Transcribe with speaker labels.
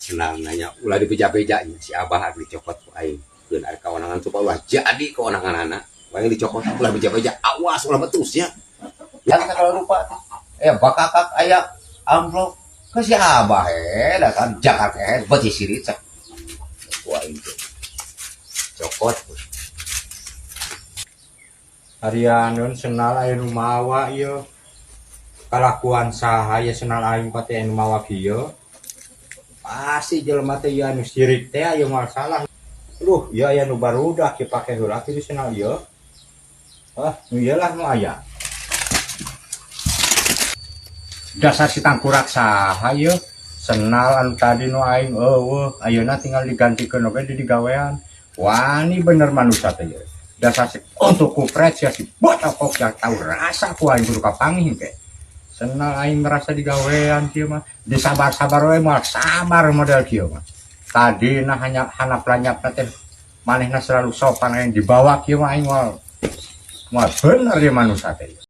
Speaker 1: Senang nanya ulah dibeja-beja nya si Abah dicokot ku aing. Keun ari kawenangan supaya ulah jadi kewenangan anak. Wae dicokot ulah beja-beja, awas ulah betus nya. Yang kalau lupa bakakak aya amplop ke si Abah datang Jakarta beti sirit cak. Ku aing teh. Cokot.
Speaker 2: Arianeun sendal aya nu mawa ieu. Kalakuan saha ieu sendal aing pati aya nu mawa kieu? Pasti jelema teh ieu anu sirik teh ieu moal salah. Duh, ieu aya nu barudak ieu pake heula kitu sendal ieu. Ah, nu ieu lah nu aya. Dasar si tangkurak saha ieu? Sendal anu tadi nu aing eueuh, ayeuna tinggal digantikeun oge di digawean. Wani bener manusia teh ieu. Dasar si untuk kupret sia si botokok yang tahu rasa ku aing kudu kapanggih ke. Sendal aing merasa digawean kieu mah. Disabar-sabar we moal sabar model kieu mah. Tadi nah hanya hanap lanyapna teh manehna selalu sopan aing dibawa kieu mah aing moal moal bener ieu manusia teh.